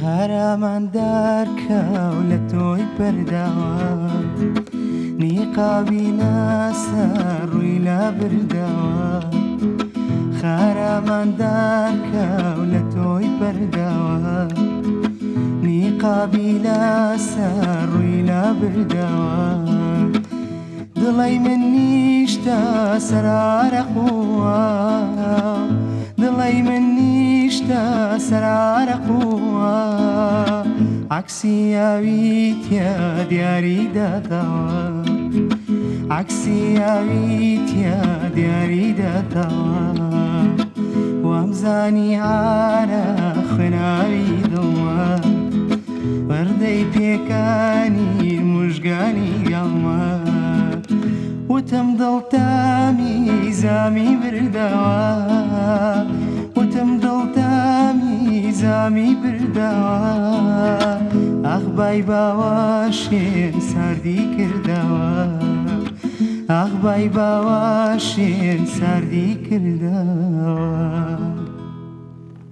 خارامان دارکاو لە تۆی پەرداوە، نیقابی لەسەر ڕووی لابردەوە. خارامان دارکاو لە تۆی پەرداوە، نیقابی لەسەر ڕووی لابردەوە. دڵی من نیشتە سەر عارەقووە، دڵی من نیشتە سەر عارەقووە، عەکسی ئاوی تیا دیاری داتەوە، عەکسی ئاوی تیا دیاری داتەوە. وامزانی عارە خوێناوی دڵمە، وەردەی پێکانی مژگانی گەڵمە. وتم دڵتامی زامی بردەوە، وتم دڵتامی زامی بردەوە، ئاخ بای باوەشێن ساردی کردەوە، ئاخ بای باوەشێن ساردی کردەوە.